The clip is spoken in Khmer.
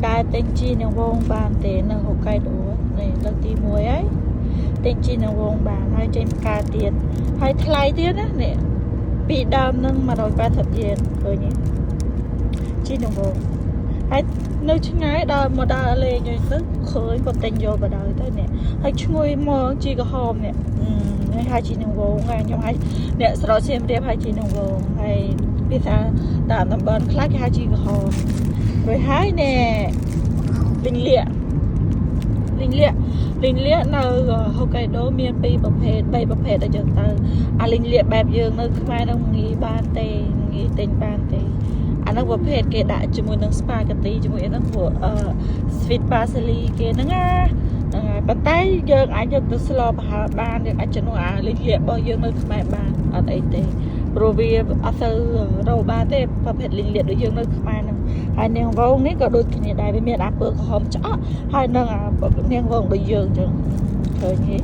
ដែលទិញជីនាងវងបានទេនៅហុកកៃដូនេះលើកទី1ហើយទិញជីនាងវងបានហើយចេញផ្កាទៀតហើយថ្លៃទៀតណានេះពីដើមនឹង180យេនឃើញទេជីនាងវងហើយនៅឆ្ងាយដល់មកដល់លេងទៅឃើញក៏ទិញយកបដល់ទៅនេះហើយឈ្ងុយមកជីក្រហមនេះនេះហៅជីនាងវងហើយខ្ញុំហៅអ្នកស្រកសៀមរាបហៅជីនាងវងហើយភាសាតាមតំបន់ខ្លះគេហៅជីក្រហមរួចហើយណែលីងលៀកលីងលៀកលីងលៀកនៅហុកកៃដូមានពីរប្រភេទ3ប្រភេទអញ្ចឹងទៅអាលីងលៀកបែបយើងនៅខ្មែរនឹងងាយបានទេងាយទិញបានទេអាហ្នឹងប្រភេទគេដាក់ជាមួយនឹង spaghetti ជាមួយអីហ្នឹងពួកអឺ sweet parsley គេហ្នឹងណាហ្នឹងហើយប៉ុន្តែយើងអាចយកទៅស្លប្រហើរបានយើងអាចជំនួសអាលីងលៀករបស់យើងនៅខ្មែរបានអត់អីទេព្រោះវាអត់សូវរកបានទេប្រភេទលីងលៀកដូចយើងនៅខ្មែរហ្នឹងហើយនាងវងនេះក៏ដូចគ្នាដែរវាមានអាពើក្រហមឆ្អក់ហើយនឹងអានាងវងដូចយើងអញ្ចឹងឃើញទេ